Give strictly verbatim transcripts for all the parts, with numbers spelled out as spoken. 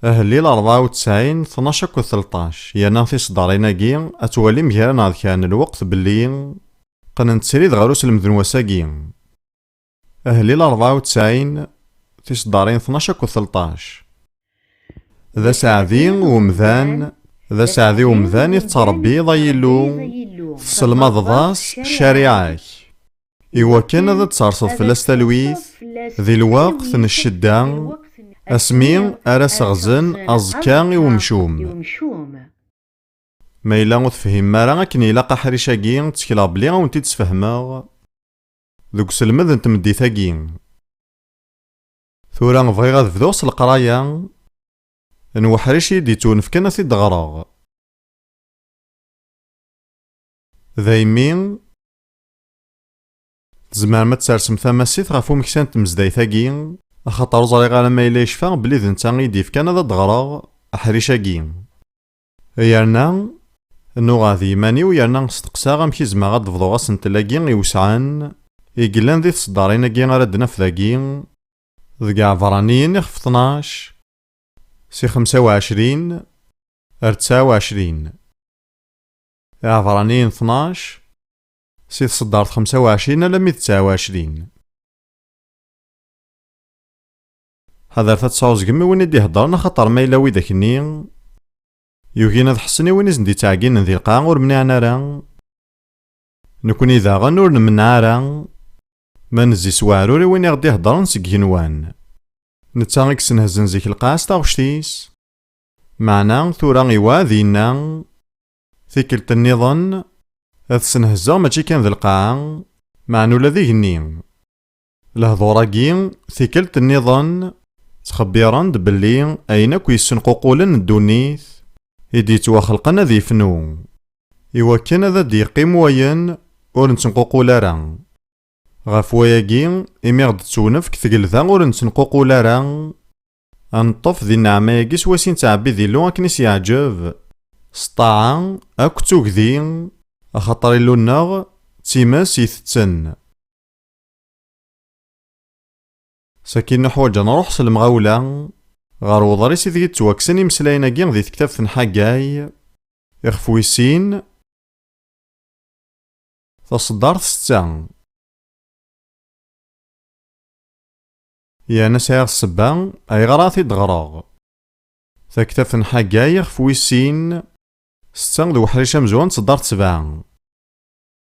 Ahellil rebɛa u tesɛin, tnac akked tleṭṭac, yerna tiseddarin-agi ad twalim gar-aneɣ d kra n lweqt belli qqnent srid ɣer uselmed n wass-agi. Ahellil rebɛa u tesɛin, tiseddarin tnac akked tleṭṭac. D aseɛdi umdan, d aseɛdi umdan i tettṛebbiḍ, ay Illu, tesselmadeḍ-as ccariɛa-k, iwakken ad d-terseḍ fell-as talwit di lweqt n ccedda, asmi ara seɣzen aẓekka i umcum. Ma yella ur tefhimem ara akken ilaq aḥric-agi, ttekleɣ belli a wen-t-id-sfehmeɣ deg uselmed n tmeddit-agi. Tura bɣiɣ ad bduɣ s leqraya n weḥric i d-yettwenefken ad t-id-ɣreɣ. Daymi, tzemrem ad tersem tamasit ɣef umeksa n tmezdayt-agi, axaṭer ur ẓriɣ ara ma yella yecfa belli d netta i d-yefkan ad d-ɣreɣ aḥric-agi. Yerna, nuɣeɣ d yiman-iw yerna steqsaɣ amek i zemreɣ ad d-bḍuɣ asentel-agi iwesɛen i yellan di tseddarin-agi ara d-naf dagi, deg Iɛebraniyen ixef tnac, si xemsa u ɛecrin ar tesɛa u ɛecrin. Iɛebraniyen tnac, si tseddart xemsa u ɛecrin alammi d tesɛa u ɛecrin. Ḥadret ad tesɛuẓgem i win i d-iheddren, axaṭer ma yella widak-nni yugin ad ḥessen i win i sen-d-ittɛegginen di lqaɛa ur mniɛen ara. Nekni daɣen ur nemneɛ ara ma nezzi s weɛrur i win i ɣ-d-iheddren seg igenwan. Netta i yessenhezzen zik lqaɛa s taɣect-is. Meɛna tura iwɛed yenna, tikkelt nniḍen ad ssenhezzeɣ mačči kan d lqaɛa, meɛna ula d igenni. Lehdur-agi, tikkelt nniḍen, ttxebbiren-d belli ayen akk yessenququlen ddunit i d-yettwaxelqen ad yefnu, iwakken ad d-yeqqim wayen ur nettenququl ara. Ɣef wayagi, imi ɣ-d-tettwnefk tgelda ur nettenququl ara, ad neṭṭef di nneɛma-agi s wass i nettɛebbi d Illu akken i s-yeɛǧeb, s ṭṭaɛa akked tugdi, axaṭer Illu-nneɣ d times itetten. Sakin nuḥwaǧ ad nruḥ s lemɣawla ɣer uḍris ideg i d-ttwakksen imeslayen-agi di tektabt n Ḥaggay, ixef wis sin, taṣeddart setta. Yerna sɛiɣ ssebba ayɣer ara t-id-ɣreɣ. Taktabt n Ḥaggay, ixef wis sin, setta d uḥric amezwaru n tṣeddart sebɛa.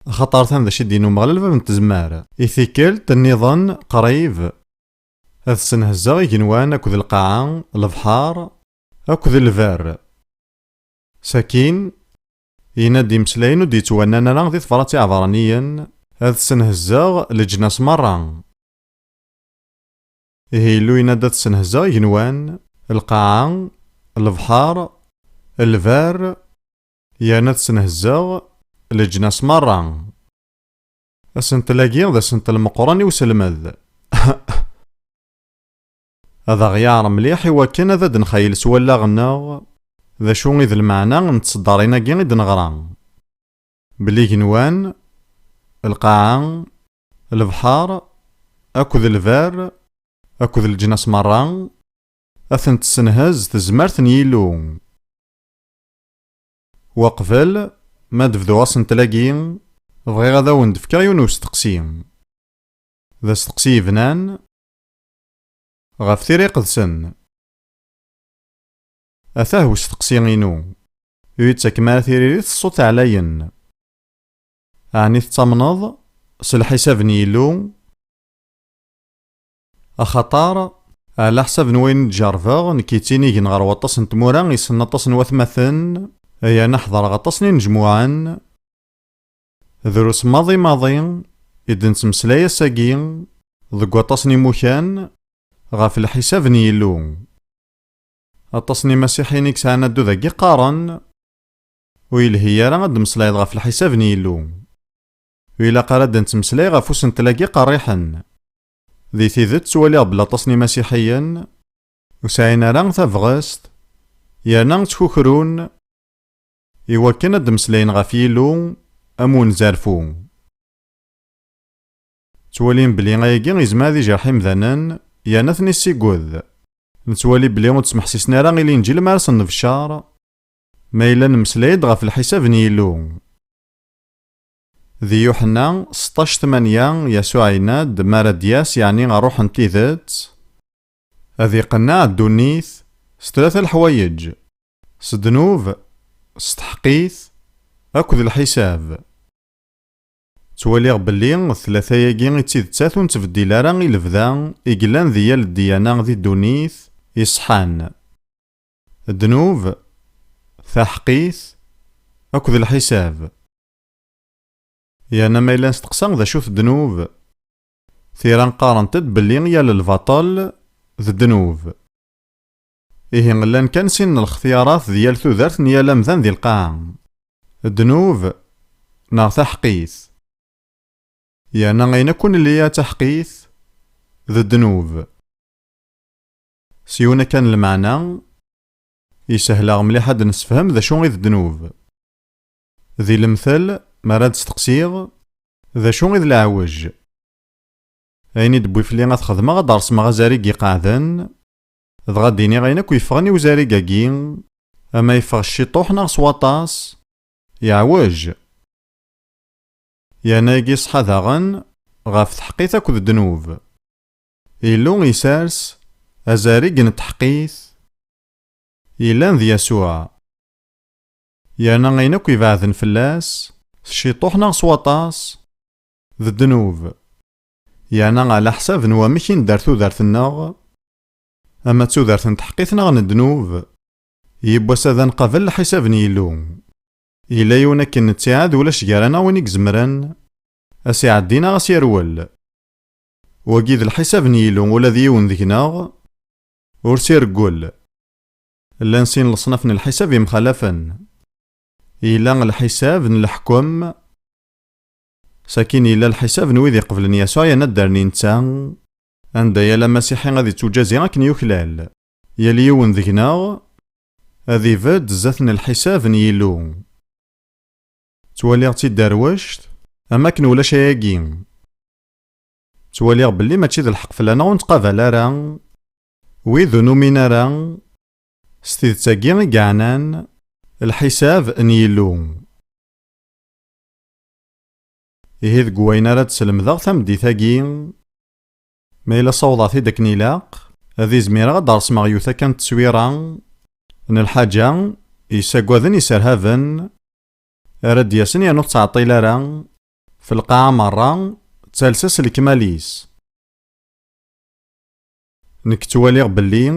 Axaṭer atan d acu i d-yenna Umeɣlal bab n tzemmar. I tikkelt nniḍen qrib ad ssenhezzeɣ igenwan akked lqaɛa, lebḥer akked lberr. Sakin, yenna-d imeslayen ur d-yettwannan ara di tebrat Iɛebraniyen, ad ssenhezzeɣ leǧnas merra. Ihi Illu yenna-d ad ssenhezzeɣ igenwan, lqaɛa, lebḥer, lberr, yerna ad ssenhezzeɣ leǧnas merra. Asentel-agi d asentel meqqren i uselmed. Ad aɣ-yaɛer mliḥ i wakken ad d-nxayel s wallaɣ-nneɣ d acu i d lmeɛna n tseddarin-agi i d-neɣra. Belli igenwan, lqaɛa, lebḥer, akked lberr, akked leǧnas merra, ad tent-tessenhez tezmert n Yillu. Waqbel ma d-bduɣ asentel-agi, bɣiɣ ad awen-d-fkeɣ yiwen usteqsi. D asteqsi yebnan ɣef Tira Iqedsen. Atah usteqsi-inu. Ur yi-d-ttakem ara tiririt s ṣṣut ɛlayen. Ɛni tettamneḍ s lḥisab n Yillu? Axaṭer, ɛla ḥsab n wayen i d-jerrbeɣ, nekk yettinigen ɣer waṭas n tmura, yessnen aṭas n watmaten, yerna ḥeḍreɣ aṭas n inejmuɛen. Drus maḍi maḍi i d-nettmeslay ass-agi deg waṭas n imukan ɣef lḥisab n Yillu. Aṭas n imasiḥiyen i yesɛan addud-agi qqaren, ur yelhi ara ad d-temmeslayeḍ ɣef lḥisab n Yillu. Ur ilaq ara ad d-nettmeslay ɣef usentel-agi qerriḥen. Di tidet, ttwaliɣ belli aṭas n imasiḥiyen ur sɛin ara tabɣest, yerna ttkukrun i wakken ad d-mmeslayen ɣef Yillu am unzerfu. Ttwalin belli ayagi yezmer ad ijerḥ imdanen, yerna ad ten-issiged. Nettwali belli ur d-smeḥsisen ara i Linǧil mi ara sen-nebcer, ma yella nemmeslay-d ɣef lḥisab n Yillu. Di Yuḥenna seṭṭac tmanya, Yasuɛ yenna-d mi ara d-yas, yeɛni Ṛṛuḥ n tidet, ad iqenneɛ ddunit s tlata leḥwayeǧ: s ddnub, s tḥeqqit, akked lḥisab. Ttwaliɣ belli tlata-agi d tidet ur nettbeddil ara i lebda i yellan di yal ddiyana di ddunit iṣeḥḥan: ddnub, taḥeqqit, akked lḥisab. Yerna ma yella nesteqsa d acu-t ddnub, tira qqarent-d belli yal lbaṭel d ddnub. Ihi llan kan sin n lextiyarat di yal tudert n yal amdan di lqaɛa: ddnub neɣ taḥeqqit. Yerna ayen akk ur nelli ara d taḥeqqit, d ddnub. S yiwen akkan n lmeɛna, yeshel-aɣ mliḥ ad d-nessefhem d acu i d ddnub. Di lemtel, mi ara d-steqsiɣ, d acu i d leɛwej? Ayen i d-tewwi fell-i ad t-xedmeɣ, ad d-reṣmeɣ azarig iqeɛden, dɣa ad d-iniɣ ayen akk yeffɣen i uzarig-agi, ama yeffeɣ s ciṭuḥ neɣ s waṭas, yeɛwej. Yerna agi iṣeḥḥa daɣen ɣef tḥeqqit akked ddnub. Illu isers azarig n tḥeqqit yellan d Yasuɛ. Yerna ayen akk ibeɛden fell-as, s ciṭuḥ neɣ s waṭas, d ddnub. Yerna ɛla ḥsab n wamek i nedder tudert-nneɣ, ama d tudert n tḥeqqit neɣ n ddnub, yiwwas ad nqabel lḥisab n Yillu. Yella yiwen akken nettiɛad ulac gar-aneɣ win i izemren a s-iɛeddi neɣ a s-irwel. Wagi d lḥisab n Yillu, ula d yiwen deg-neɣ ur s-ireggel. Llan sin leṣnaf n lḥisab yemxalafen. Yella lḥisab n leḥkem, sakin yella lḥisab n wid iqeblen Yasuɛ yerna ddren i netta, anda yal amasiḥi ad ittuǧazi akken yuklal. Yal yiwen deg-neɣ ad ibedd zdat n lḥisab n Yillu. Ttwaliɣ-tt-id derwect, am akken ulac ayagi. Ttwaliɣ belli mačči d lḥeqq fell-aneɣ ur nettqabal ara wid ur numin ara s tidet-agi i yeɛnan lḥisab n Yillu. Ihi deg wayen ara d-slemdeɣ tameddit-agi, ma yella ssawḍeɣ-t-id akken ilaq, ad izmireɣ ad d-reṣmeɣ yiwet akka n tteswira n lḥaǧa yessaggaden iserhaben ara d-yasen yernu ur tettɛeṭṭil ara, f lqaɛa merra, d talsa s lekmal-is. Nekk ttwaliɣ belli,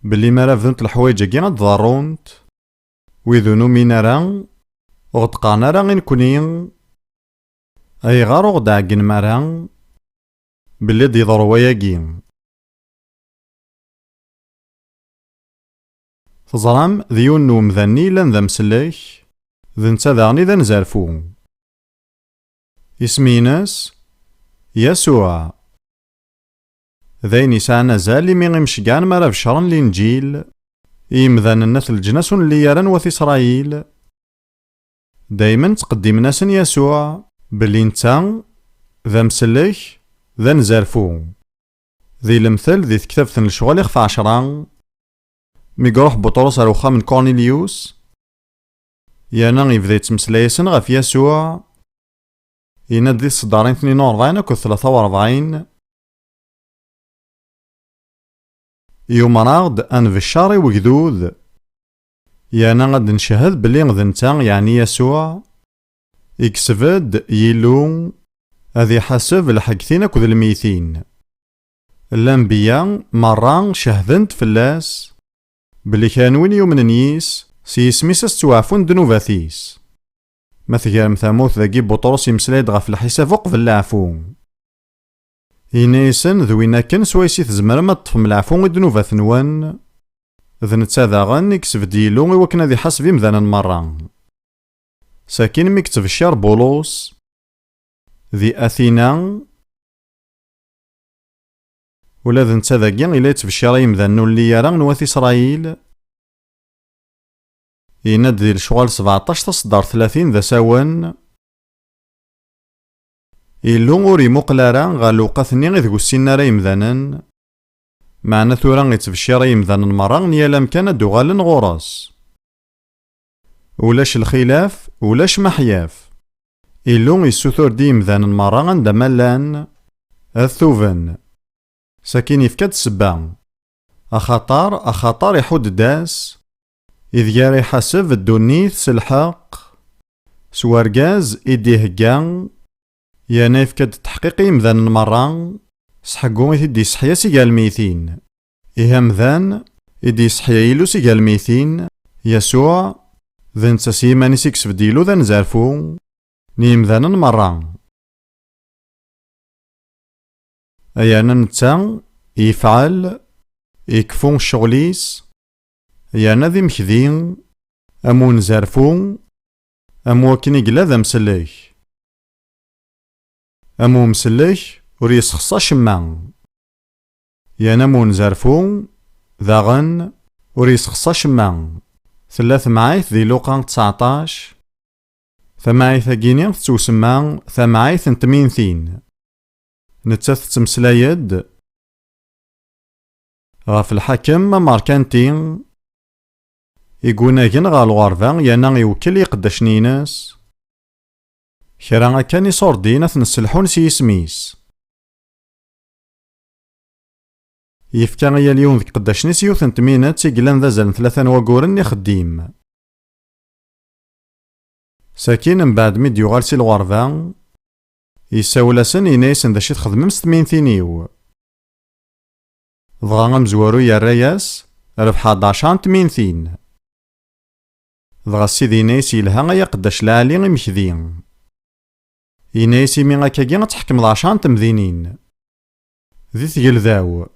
belli mi ara bdunt leḥwayeǧ-agi ad d-ḍerrunt, wid ur numin ara, ur ɣ-d-qqaren ara i nekni, ayɣer ur ɣ-d-ɛeggnem ara belli ad d-yeḍru wayagi? Teẓram, d yiwen n umdan-nni yellan d amsellek, d netta daɣen i d anzerfu. Isem-ines Yasuɛ. D ayen yesɛan azal imi imceggɛen mi ara beccren Linǧil i yimdanen n at leǧnas ur nelli ara n wat Isṛayil, daymen ttqeddimen-asen Yasuɛ belli netta d amsellek, d anzerfu. Di lemtel, di tektabt n Lecɣal ixef ɛecra, mi iruḥ Buṭrus ar uxxam n Kurnilyus, yerna yebda yettmeslay-asen ɣef Yasuɛ, yenna-d di tseddarin tnin u rebɛin akked tlata u rebɛin: "Yumer-aɣ-d ad nbeccer i wegdud, yerna ad d-ncehhed belli d netta, yeɛni Yasuɛ, i yesbedd Yillu, ad iḥaseb lḥegtin akked lmeytin. Lanbeyya merra cehden-d fell-as belli kra n win yumnen yis, s yisem-is ad s-ttwaɛfun ddnubat-is." Ma tegrem tamawt dagi, Buṭrus yemmeslay-d ɣef lḥisab uqbel leɛfu. Yenna-yasen: "D win akken swayes i tzemrem ad teṭṭfem leɛfu i ddnubat-nwen, d netta daɣen i yesbedd Yillu i wakken ad iḥaseb imdanen merra." Sakin mi yettbeccir Bulus di Atina, ula d netta dagi yella yettbeccir i yimdanen ur nelli ara n wat Isṛayil. Yenna-d di Lecɣal sbeɛṭac taṣeddart tlatin d asawen: "Illu ur imuqel ara ɣer lewqat-nni ideg ur ssinen ara yemdanen, Meɛna tura ittbeccir i yimdanen merra n yal amkan ad d-uɣalen ɣur-s. Ulac lxilaf, ulac maḥyaf. Illu issutur-d i yimdanen merra anda ma llan, ad tuben. Sakin yefka-d ssebba. Axaṭer, axaṭer iḥudd-d ass, ideg ara iḥaseb ddunit s lḥeqq, s wergaz i d-ihegga, yerna yefka-d ttaḥqiq i yimdanen merra, s ḥeggu i t-id-isseḥya si gar lmeytin. Ihi amdan i d-yesseḥya Yillu si gar lmeytin, Yasuɛ, d netta s yiman-is i yesbedd Yillu d anzerfu n yimdanen merra. Yerna netta yefɛel, ikfu ccɣel-is, yerna d imekdi am unzerfu, am wakken i yella d amsellek. Am umsellek ur yessexṣa acemma. Yerna am unzerfu, daɣen, ur yessexṣa acemma. Tella temɛayt di Luqa tseɛṭac. Tamɛayt-agi-ni tettewsemma tamɛayt n tmintin. Nettat tettmeslay-d ɣef lḥakem amerkanti igunagen ɣer lɣerba yerna iwekkel iqeddacen-ines, kra akka n iṣurdiyen ad ten-sselḥun s yisem-is. Yefka i yal yiwen deg iqeddacen-is yiwet n tminett i yellan d azal n tlata n waguren n ixeddim. Sakin, mbeɛd mi d-yuɣal si lɣerba, yessawel-asen, yenna-yasen: "D acu i txedmem s tmintin-iw?" Dɣa amezwaru yerra-yas: "Rebḥeɣ-d ɛecṛa n tmintin." Dɣa Ssid yenna-yas: "Yelha ay aqeddac lɛali imekdi." Yenna-yas: "Imi akkagi ad tḥekmeḍ ɛecṛa n temdinin." Di tgelda-w.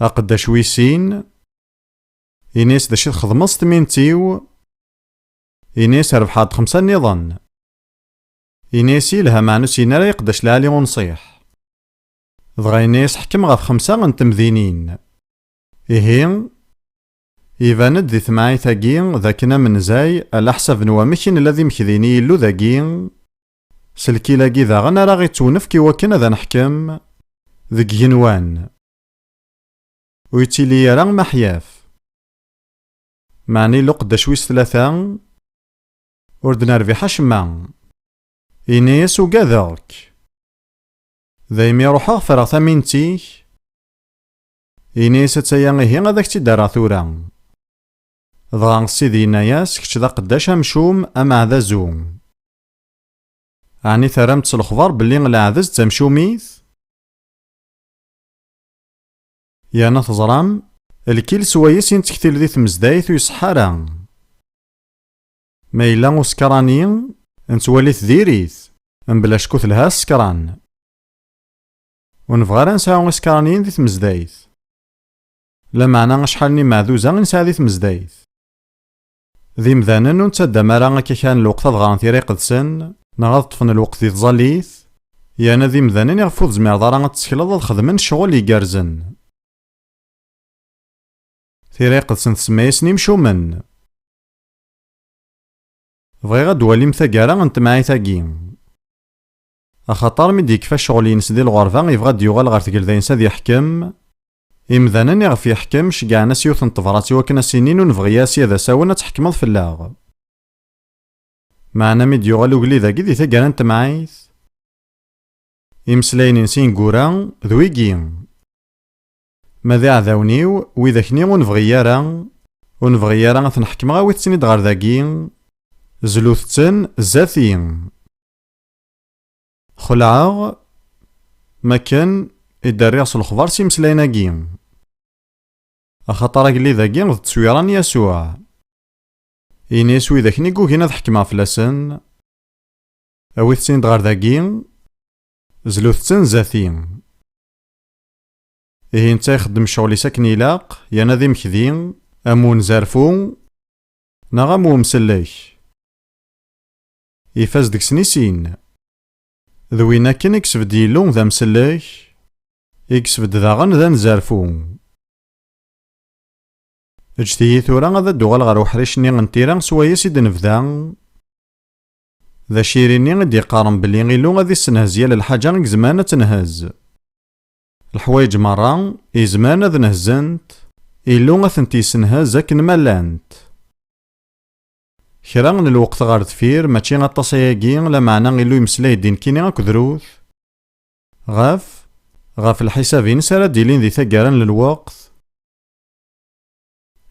Aqeddac wis sin, yenna-yas: "D acu i txedmeḍ s tmint-iw?" Yenna-yas: "Rebḥeɣ-d xemsa nniḍen." Yenna-yas: "Yelha, meɛna ur s-yenni ara i uqeddac lɛali unṣiḥ." Dɣa yenna-yas: "Ḥkem ɣef xemsa n temdinin." Ihi, iban-d di temɛayt-agi d akken amenzay, ala ḥsab n wamek i nella d imekdi n Yillu dagi, s lkil-agi daɣen ara ɣ-ittunefk i wakken ad neḥkem deg igenwan. Ur yettili ara maḥyaf. Meɛna Yillu uqeddac wis tlata, ur d-nerbiḥ acemma. Yenna-yas: "Ugadeɣ-k." Daymi ruḥeɣ ffreɣ tamint-ik. Yenna-yas: "Attaya ihi, ad ak-tt-id-rreɣ tura." Dɣa Ssid yenna-yas: "Kečč d aqeddac amcum, ameɛdazu. Ɛni terram-d s lexbar belli leɛdez d tamcumit?" Yerna teẓram, lkil swayes i nettektil di tmezdayt ur iṣeḥḥa ara. Ma yella usekṛani, nettwali-t diri-t, mebla ccek telha ssekṛan. Ur nebɣi ara nesɛu isekṛaniyen di tmezdayt. Lameɛna acḥal n imeɛduza i nesɛa di tmezdayt. D imdanen ur nettaddam ara akka kra n lweqt ad ɣren Tira Iqedsen, neɣ ad ṭṭfen lweqt di tẓallit, yerna d imdanen iɣef ur tezmireḍ ara ad tettekleḍ ad xedmen ccɣel igerrzen. Tira Iqedsen tsemma-yasen imcumen. Bɣiɣ ad d-twalim taggara n temɛayt-agi. Axaṭer mi d-yekfa ccɣel-ines di lɣerba, yebɣa ad d-yuɣal ɣer tgelda-ines ad yeḥkem. Imdanen iɣef yeḥkem ceggɛen-as yiwet n tebrat i wakken ad s-inin ur nebɣi ara sya d asawen ad tḥekmeḍ fell-aɣ. Meɛna mi d-yuɣal ugellid-agi di taggara n temɛayt, imeslayen-ines ineggura d wigi: "Ma d iɛdawen-iw, widak-nni ur nebɣi ara, ur nebɣi ara ad ten-ḥekmeɣ, awit-ten-id ɣer dagi, zlut-ten zdat-i." Xelɛeɣ, makken i d-rriɣ s lexbar s imeslayen-agi. Axaṭer agellid-agi d tteswira n Yasuɛ. Ini-as widak-nni i yugin ad ḥekmeɣ fell-asen, awit-ten-id ɣer dagi, zlut-ten zdat-i. Ihi netta ixeddem ccɣel-is akken ilaq, yerna d imekdi, am unzerfu, neɣ am umsellek. Ifaz deg-sen i sin. D win akken i yesbedd Yillu d amsellek, i yesbedd daɣen d anzerfu. Ǧǧet-iyi tura ad d-uɣal ɣer uḥric-nni n tira swayes i d-nebda. D aciri-nni i d-yeqqaren belli Illu ad issenhez yal lḥaǧa i izemren ad tenhez. Leḥwayeǧ merra izemren ad nehzzent, Illu ad tent-yessenhez akken ma llant. Kra n lweqt ɣer deffir, mačči aṭas ayagi, lameɛna Illu yemmeslay-d i nekkini akked Rut, ɣef, ɣef lḥisab-ines ara d-ilin di taggara n lweqt.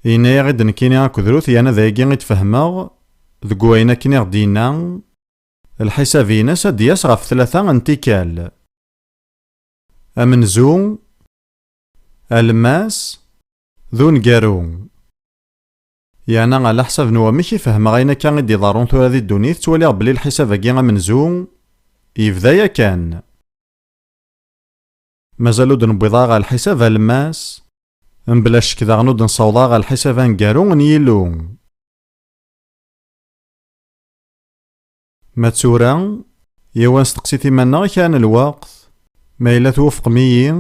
Yenna-yaɣ-id nekkini akked Rut, yerna d ayagi i d-fehmeɣ deg wayen akken i ɣ-d-yenna, lḥisab-ines ad d-yas ɣef tlata n tikkal. Amenzu, alemmas, d uneggaru. Yeɛni, ɛla ḥsab n wamek i fehmeɣ ayen akka i d-iḍerrun tura di ddunit, ttwaliɣ belli lḥisab-agi amenzu yebda yakan. Mazal ur d-newwiḍ ara ɣer lḥisab alemmas, mebla ccek daɣen ur d-nessaweḍ ara ɣer lḥisab aneggaru n Yillu. Ma d tura, yaw ad nesteqsit iman-nneɣ kra n lweqt, ma yella twufqem-iyi,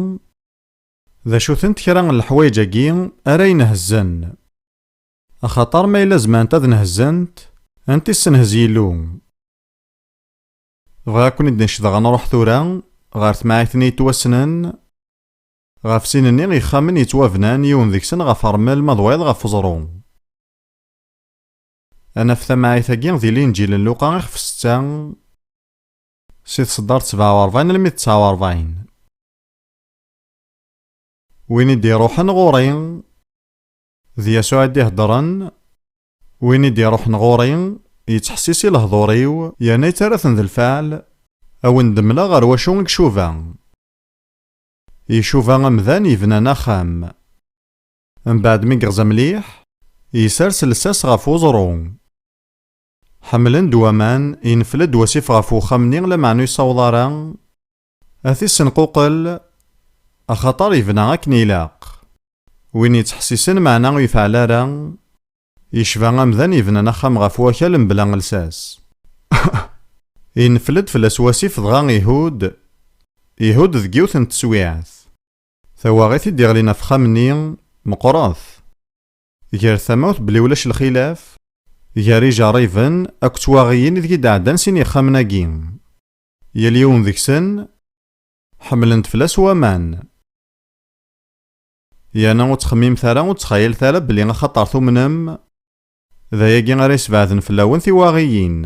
d acu-tent kra n leḥwayeǧ-agi ara inhezzen? Axaṭer ma yella zemrent ad nhezzent, anti ssenhez Yillu? Bɣiɣ ad ken-id-ncedɣ ad nruḥ tura ɣer temɛayt-nni yettwassnen, ɣef sin-nni ixxamen yettwabnan, yiwen deg-sen ɣef rrmel, ma d wayeḍ ɣef uẓru. Ad naf tamɛayt-agi di Linǧil n Luqa ixef setta, si tseddart sebɛa u ṛebɛin almi d tesɛa u ṛebɛin. Win i d-iruḥen ɣur-i, d Yasuɛ i d-iheddren, win i d-iruḥen ɣur-i, yettḥessis i lehdur-iw, yerna yettarra-ten d lfeɛl, a wen-d-mleɣ ɣer wacu i icuba. Icuba amdan yebnan axxam. Mbeɛd mi yeɣza mliḥ, yessers lsas ɣef uẓru. Ḥemmlen-d waman, yenfel-d wasif ɣef wexxam-nni, lameɛna ur yessaweḍ ara ad t-issenquqel, axaṭer yebna akken ilaq. Win yettḥessisen, meɛna ur yefɛel ara, yecba amdan yebnan axxam ɣef wakal mebla lsas. Yenfel-d fell-as wasif, dɣa ihudd, ihudd deg yiwet n teswiɛt. Tawaɣit i d-iɣlin ɣef uxxam-nni meqqret. Gar tamawt belli ulac lxilaf gar ijerriben akked twaɣiyin ideg i d-ɛeddan sin yexxamen-agi. Yal yiwen deg-sen ḥemmlen-d fell-as waman. Yerna ur ttxemmimet ara, ur ttxayalet ara belli axaṭer tumnem, d ayagi ara yesbeɛden fell-awen tiwaɣiyin.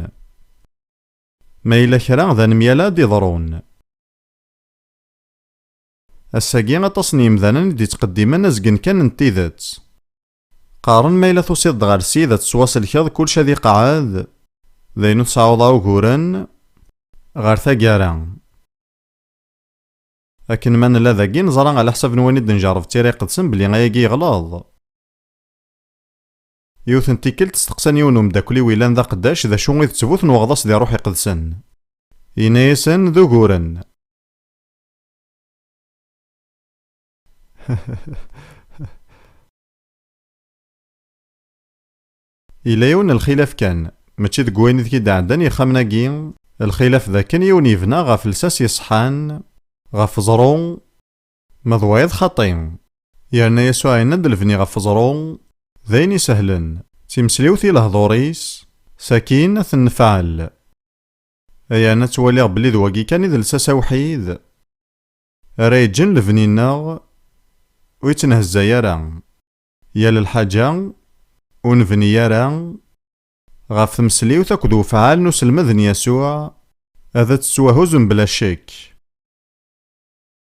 Ma yella kra d anemyal ad d-iḍrun. Ass-agi, aṭas n yemdanen i d-ittqeddimen azgen kan n tidet. Qqaren ma yella tusiḍ-d ɣer Ssid ad tettwaselkeḍ, kullec ad iqeɛɛed, d ayen ur tesɛuḍ ara uguren ɣer taggara. Akken ma nella dagi, neẓra ɛla ḥsab n wayen i d-njerreb d Tira Iqedsen belli ayagi yeɣleḍ. Yiwet n tikkelt steqsan yiwen umeddakel-iw yellan d aqeddac d acu i d ttbut n uɣḍas di Ṛṛuḥ Iqedsen. Yenna-yasen d uguren. Yella yiwen n lxilaf kan, mačči deg wayen i d-ɛeddan yexxamen-agi, lxilaf d akken yiwen yebna ɣef lsas yeṣḥan, ɣef ẓru, ma d wayeḍ xaṭi. Yerna Yasuɛ yenna-d lebni ɣef ẓru, d ayen isehlen, d timesliwt i lehdur-is, sakin ad ten-nefɛel. Yerna ttwaliɣ belli d wagi kan i d lsas awḥid ara yeǧǧen lebni-nneɣ ur yettnehzzay ara. Yal lḥaǧa ur nebni ara ɣef tmesliwt akked ufɛal n uselmed n Yasuɛ, ad tettwahuz mebla ccek.